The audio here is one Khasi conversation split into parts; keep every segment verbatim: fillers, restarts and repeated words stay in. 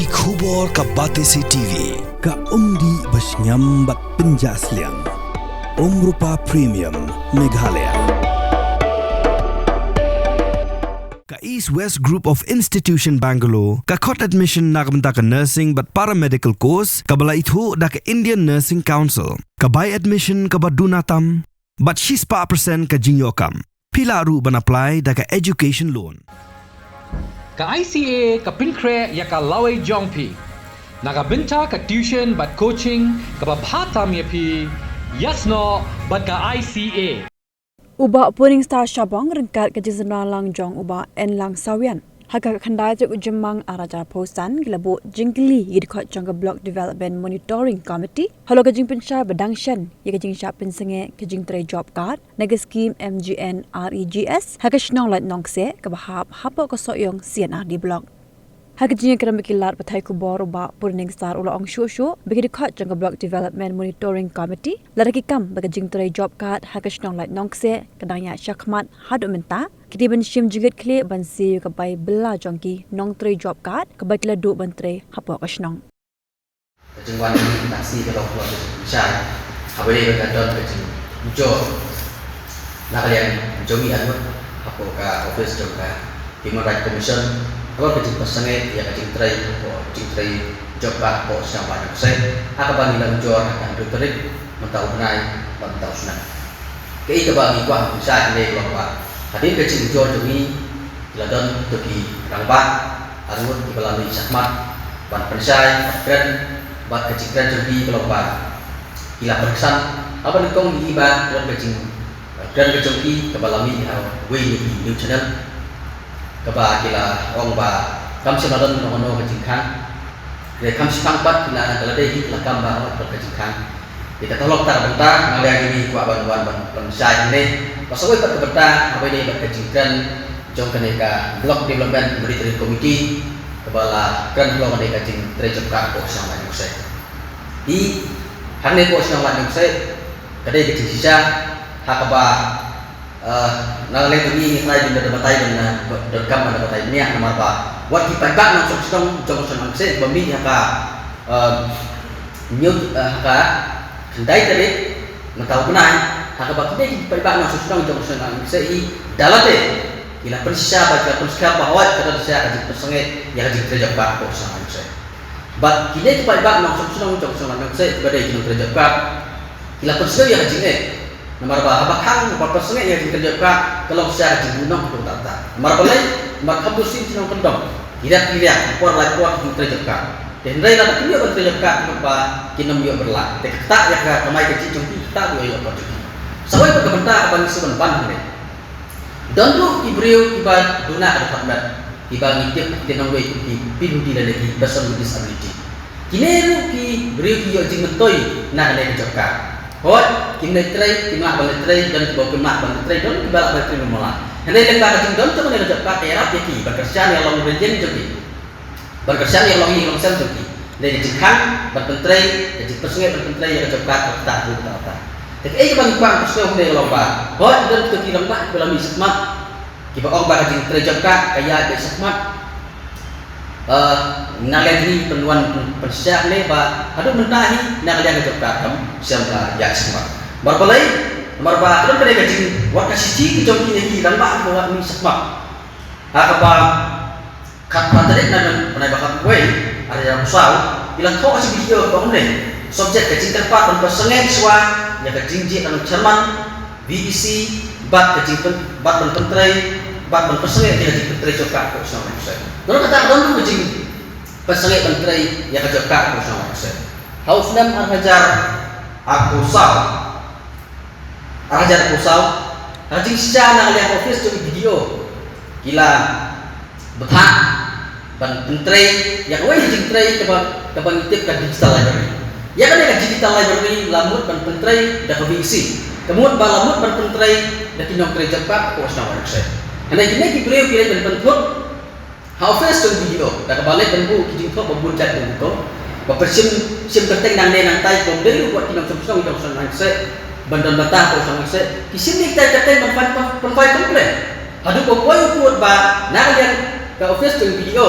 Ki khubor ka Batesi T V, ka umdih ba shngiam bad pynjah sliang. Umrupa Premium, Meghalaya. Ka East West Group of Institution Bangalore ka khot admission na ka bynta ka nursing bad paramedical course kaba la ithuh da ka Indian Nursing Council. Ka bai admission kaba duna tam bad shispah percent ka jingïoh kam. Phi lah ruh ban apply da ka education loan. Ka I C A ka pynkhreh ïa ka lawei jong phi na ka bynta ka tuition bad coaching kaba bha tam ïa phi. Ïasnoh bad ka I C A. U Bah Purning Star Shabong ryngkat ka jingsynran lang jong u Bah N Lang Sawian. Ha ka khyndai tarik u Jymmang ar hajar arphew san ki la buh jingkylli ïa ki dkhot jong ka Block Development Monitoring Committee halor ka jingpynshai ba dang shen ïa ka jingshah pynsangeh ka jingtrei job card na ka skim M G N R E G S ha ka shnong Laitumkhrah kaba hap hapoh ka Sohiong C and R D Block. Ha ka jingïakren bad ki lad pathai khubor, u Bah Purning Star u la ong shuh shuh ba ki dkhot jong ka Block Development Monitoring Committee lada ki kam ba ka jingtrei job card ha ka shnong Laitumkhrah ka dang ïaid shakhmat haduh mynta, ki dei ban shim jingkitkhlieh ban siew ïa ka bai bylla jong ki nongtrei job card kaba ki la duh ban trei hapoh ka shnong. Ka jingwan jong ngi ka sngi ka long ka long ka jingpynshai. Haba ïadei bad ka don ka jingujor na ka liang jong ngi arngut hapoh ka office jong ka Human Rights Commission halor ka jingpynsangeh ïa ka jingtrei hapoh jingtrei job card hapoh shnong Laitumkhrah ha kaba ngi la ujor ha ka hynriew tarik mynta u bnai bad mynta u snem. Kaei kaba ngi kwah ban pynshai hangne ka long ba hadien ka jingujor jong ngi ki la don kito ki rangbah arngut kiba la mih shakhmat ban pynshai ban kren bad ka jingkren jong ki ka long ba ki la pyrkhat haba nyngkong ïa i ba ka don ka jingkren ka jong ki kaba la mih ha wei na ki news channel kaba ki la ong ba kam shym la don kano kano ka jingkhang. Hynrei kam shipang pat ki la, ka la dei hi ka la kam ba ka jingkhang. Te kata long kata ka bynta na ka liang jong ngi kwah ban wan ban pynshai hangne. Ba sa kawei pat ka bynta haba ïadei bad ka jingkren jong kane ka Block Development Monitoring Committee kaba la kren halor kane ka jingtrei job card hapoh shnong Laitumkhrah. Te hangne hapoh shnong Laitumkhrah ka dei ka jingshisha ha kaba Eh, na ka liang jong ngi ngi trai ban da batai ban, eh, donkam ban da batai bniah namar ba wat ki paidbah nongshong shnong jong ka shnong Laitumkhrah ba mih ha ka, eh, hynñiew, eh, ha ka khyndai tarik mynta u bnai ha kaba kine ki paidbah nongshong shnong jong ka shnong Laitumkhrah i da lade ki la pynshisha ba ki la pynshisha ba hooid ka don shisha ka jingpynsangeh ïa ka jingtrei job card hapoh shnong Laitumkhrah. Bad kine ki paidbah nongshong shnong jong ka shnong Laitumkhrah ba dei ki nongtrei job card ki la pynsngew ïa ka jingeh. Namar ba haba khang ba pynsngew ïa ka jingtrei job card ka long shisha ka jingbuh noh ka dong ta ta. Namar balei? Namar kham dusih shnong kyndong. Ki rep ki riang, por lai por ki jingtrei job card. Te hynrei lada kim ïoh ban trei job card namar ba kin ym ïoh bylla. Te kata ïa ka kamai kajih jong ki, kata ïoh ïoh por jong ki. Sa kawei pat ka bynta kaba ngi shu ban ban hangne. Don ruh ki briew kiba duna ka dkhot met kiba ngi tip ki nongwei ki P W D lane ki person with disability. Kine ruh ki briew ki ïoh jingmyntoi na kane ka job card. Hooid, kim leit trei, kim lah ban leit trei, don kiba kim lah ban leit trei, don kiba lah ban leit trei mala. Hynrei lyngba ka jingdon jong kane ka job card ka ïarap ïa ki ban kyrshan ïa ka longrynieng jong ki. Ban kyrshan ïa ka longïing longsem jong ki. Dei ka jingkhang ban pyntrei, ka jingpynsngew ban pyntrei ïa ka job card, ka ktah ruh ka ktah. Te kaei kaba ngi kwah ban pynsngew hangne ka long ba hooid, don kito ki rangbah kiba la mih shakhmat kiba ong ba ka jingtrei job card ka ïaid beit shakhmat. Eh, na ka liang jong ngi pynwan pynshisha hangne ba haduh mynta hi na ka liang ka job card kam shym la ïaid shakhmat. Namar balei? Namar ba ka don kane ka jing, wat ka shithi ka jong kine ki rangbah kiba la mih shakhmat. Ha kaba khatphra tarik na ka bnai ba khatwei, ar hajar arphew saw, ki la thoh ka shi video kaba ong ne, subject ka jingkyrpad ban pynsangeh shuwa ïa ka jingjied nongchairman V E C bad ka jingpyn, bad ban pyntrei, bad ban pynsangeh ïa ka jingpyntrei job card hapoh shnong Laitumkhrah. Namar kata ka don ruh ka jingpynsangeh ban trei ïa ka job card hapoh shnong Laitumkhrah. Ha u snem ar hajar arphew saw, ar hajar arphew saw, ha ka jingshisha na ka liang ka office jong i B D O ki la bthah ban pyntrei ïa kawei ka jingtrei kaba, kaba ngi tip ka digital library. Ïa kane ka digital library la mut ban pyntrei da ka V E C. Ka mut ba la mut ban pyntrei da ki nongtrei job card hapoh shnong Laitumkhrah. Hynrei kine ki briew ki leit ban pynthut ha office jong i B D O da kaba leit ban buh ki jingthoh ba bun jait ba bun ko, ba pynshim, shim kyrteng nangne nangtai, kum dei ruh wat ki nongshong shnong jong ka shnong Laitumkhrah ban don bynta hapoh shnong Laitumkhrah, ki shim ïa kitai ki kyrteng ban file, ban file complaint. Haduh ba poi u pud ba na ka liang ka office jong i B D O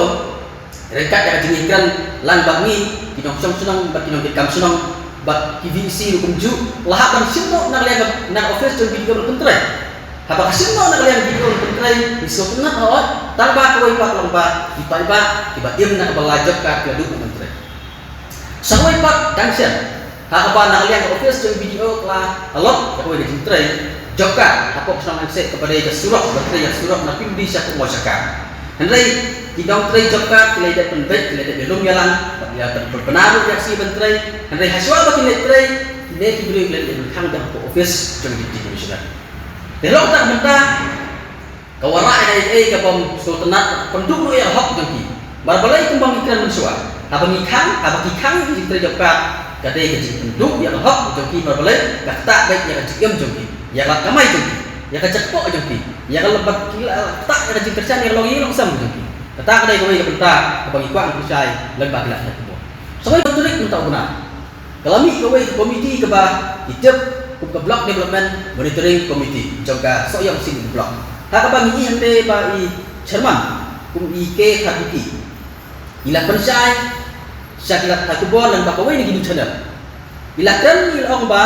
Ryngkat ïa ka jingïakren lang bad ngi ki nongshong shnong bad ki nongkitkam shnong bad ki VC ruh kumjuh, la hap ban shim noh na ka liang, na ka office jong BDO ban pyntrei. Haba ka shim noh na ka liang BDO ban pyntrei, ngi sngewtynnat hooid, tang ba kawei pat long ba ki paidbah kiba im na kaba la job card ki la duh ban pyntrei. Sa kawei pat dang shen, ha kaba na ka liang ka office jong BDO ka la allot ïa kawei ka jingtrei job card hapoh ka shnong Laitumkhreh kaba dei ka surok, ba trei ïa ka surok na Pyndri sha Pukmawshaka. Hynrei ki nongtrei job card ki la dep pynbeit, ki la dep ïalum ïalang bad ïa ka pynbna ruh ïa ka sngi ban trei. Hynrei hashwa ba ki leit trei, kine ki briew ki la dep pynkhang da hapoh office jong ki Deputy Commissioner. Te long kata ka bynta ka wanrah ïa kaei kaei kabym sngewtynnat, pynduh ruh ïa ka hok jong ki. Namar balei? Kumba ngi kren mynshuwa, haba ngi khang, haba ki khang ka jingtrei job card, ka dei ka jingpynduh ïa ka hok jong ki. Namar balei? Ka ktah beit ïa ka jingim jong ki, ïa ka lad kamai jong ki, ïa ka jakhpoh jong ki, ïa ka lad, bad ki la ktah ïa ka jingkyrshan, ïa ka longïing longsem jong ki. Kata ka dei kawei ka bynta kaba ngi kwah ban pynshai lyngba ki lad khubor. Sa kawei ka tarik mynta u bnai, ka la mih kawei ka komiti kaba ki tip kum ka Block Development Monitoring Committee jong ka Sohiong Sing Block, ha kaba ngi ïohi hangtei ba i chairman kum i K Kharbuki i la pynshai sha ki lad khubor lyngba kawei na ki news channel. I la kren, i la ong ba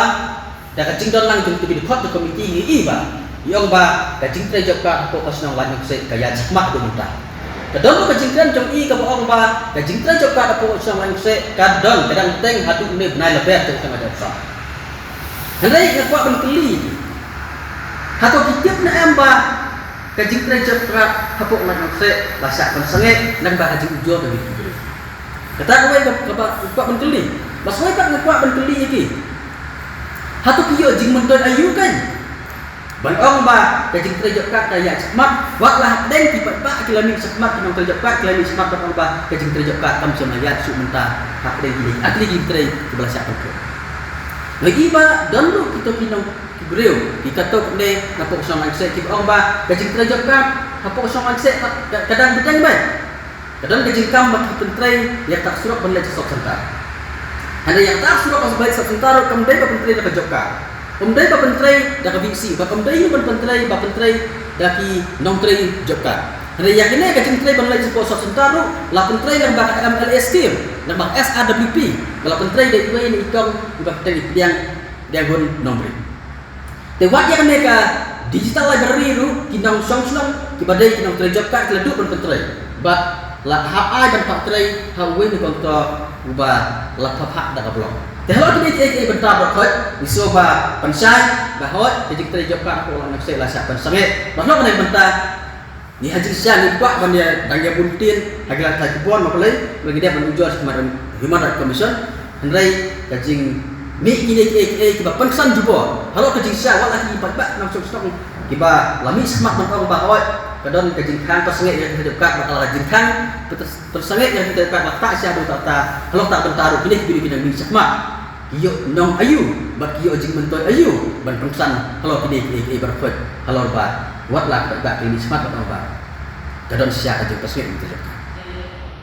da ka jingdon lang jong kito ki dkhot jong ka komiti, ngi ïohi ba i ong ba ka jingtrei job card hapoh ka shnong Laitumkhreh ka ïaid shakhmat haduh mynta. Ka don ruh ka jingkren jong i kaba ong ba ka jingtrei job card hapoh ka shnong Laitumkhreh ka don, ka dang bteng haduh une u bnai Lber jong ka shnong Laitumkhreh. Hynrei nga kwah ban kylli, hato ki tip ne em ba ka jingtrei job card hapoh Laitumkhreh la shah pynsangeh lyngba ka jingujor jong ki briew? Kata kawei ka, kaba nga kwah ban kylli. Bad sa kawei pat nga kwah ban kylli ïa ki, hato ki ïoh jingmyntoi aïu kein ban ong ba ka jingtrei job card ka ïaid shakhmat, wat la hapdeng ki paidbah ki la mih shakhmat, ki nongtrei job card ki la mih shakhmat ban ong ba ka jingtrei job card kam shym la ïaid shuh mynta hapdeng kine, ar tylli ki jingtrei kiba la shah pyntrei. Nga ïohi ba don ruh kito ki nong, ki briew, ki katto katne napoh ka shnong Laitumkhreh kiba ong ba ka jingtrei job card hapoh ka shnong Laitumkhreh ka, ka dang bteng beit. Ka don ka jingkam ba ki pyntrei ïa kata ka surok ban leit sha sub center. Hynrei ïa kata ka surok ban leit sub center ruh kam dei ba pyntrei da ka job card, ym dei ba pyntrei da ka VC, bad ym dei ban pyntrei, ba pyntrei da ki nongtrei job card. Hynrei ïa kine ka jingtrei ban leit sha sub center ruh la pyntrei lyngba ka MLA scheme, lyngba ka SRWP, ba la pyntrei da iwei na i kong iba kyrteng i Pdiang, Pdiang Hun Nongbri. Te wat ïa kane ka digital library ruh ki nongshong shnong kiba dei ki nongtrei job card ki la duh ban pyntrei, bad la hap ai ban phah trei ha uwei na u kontrak uba la phah phah da ka block. Te halor kine kiei kiei bynta baroh khoit ngi sngewbha pynshai ba hooid ka jingtrei job card hapoh Laitumkhreh la shah pynsangeh. Bad halor kane ka bynta ngi ha jingshisha ngi kwah ban ïa dang ïa bun ktien ha ki lad khubor, namar balei? Ba ngi dei ban ujor sha khmat Human Rights Commission. Hynrei ka jingmih kine kiei kiei kiba pynksan jubor halor ka jingshisha, wat la ki paidbah nongshong shnong kiba la mih shakhmat ban ong ba hooid ka don ka jingkhang pynsangeh ïa ka job card, bad ka la ka jingkhang pynsangeh ïa ka job card, bad ta sha dei ta ta halor ta bynta ruh kine ki briew ki dang mih shakhmat. Ki ïoh nong aïu bad ki ïoh jingmyntoi aïu ban pynksan halor kine kiei kiei baroh khoit, halor ba wat la ka paidbah ki mih shakhmat ban ong ba ka don shisha ka jingpynsangeh ïa ka job card.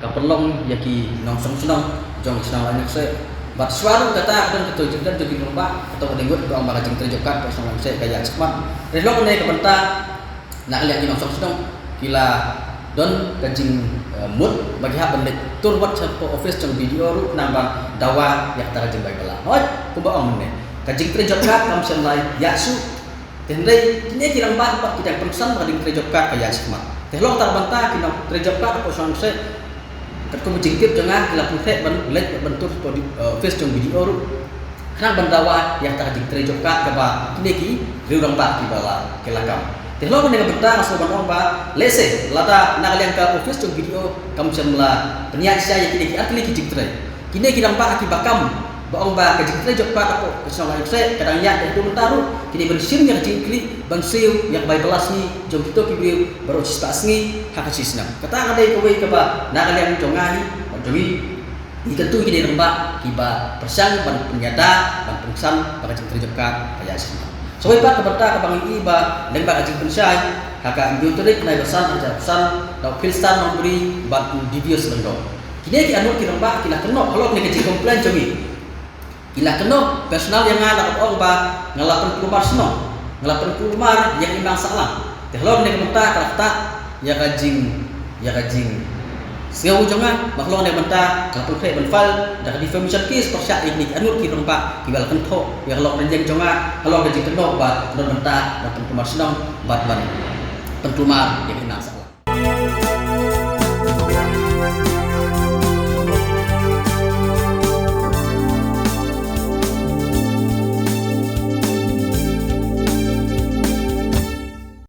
Ka pynlong ïa ki nongshong shnong jong ka shnong Laitumkhreh. Bad shuwa ruh kata ka don kato ka jingkren jong ki rangbah, kato ka dei ngut ba ong ba ka jingtrei job card ka shnong Laitumkhreh ka ïaid shakhmat. Te halor kane ka bynta na ka liang ki nongshong shnong ki la don ka jing, eh, mut ba ki hap ban leit tur wad sha office jong BDO ruh khnang ban dawa ïa kata ka jingbai bylla. Hooid, kumba ong mynne, ka jingtrei job card kam shym la ïaid shuh. Te hynrei kine ki rangbah pat ki dang pynksan ba ka jingtrei job card ka ïaid shakhmat. Te halor kata ka bynta ki nongtrei job card hapoh shnong Laitumkhreh, katkum ka jingtip jong nga, ki la pynkhreh ban leit ban tur sha, eh, office jong BDO ruh khnang ban dawa ïa kata ka jingtrei job card kaba kine ki riew rangbah kiba la, ki la kam. Te halor kane ka bynta nga sngewbha ban ong ba lehse lada na ka liang ka office jong BDO kam shym la pynïaid shisha ïa kine ki ar tylli ki jingtrei, kine ki rangbah kiba kam ba ong ba ka jingtrei job card hapoh ka shnong Laitumkhreh ka dang ïaid haduh mynta ruh, kine ban shim ïa ka jingkitkhlieh ban siew ïa ka bai bylla sngi jong kito ki briew baroh shispah sngi ha ka shi snem. Kata ka dei kawei kaba na ka liang jong nga hi bad jong ngi, ngi kyntu ïa kine ki rangbah kiba pyrshang ban pynïada ban pynksan ba ka jingtrei job card ka ïaid shakhmat. Sa kawei pat ka bynta kaba ngi ïohi ba lyngba ka jingpynshai ha ka hynñiew tarik bnai ba san, ar hajar arphew san, da u Philstar Nongbri bad u Divius Lyngdoh. Kine ki arngut ki rangbah ki la kynnoh halor kane ka jingcomplain jong ngi. Ki la kynnoh personal ïa nga, la ong ba nga la pynkulmar shnong, nga la pynkulmar ïa ka imlang sahlang. Te halor kane ka bynta ka la ktah ïa ka jing, ïa ka jing, Sngew jong nga ba ka long ne mynta ka la pynkhreh ban file da ka defamation case pyrshah ïa kine ki arngut ki rangbah kiba la kynthoh ïa ka lok rynïeng jong nga halor ka jingkynnoh ba ka don bynta ban pynkulmar shnong bad ban pynkulmar ïa ka imlang sah.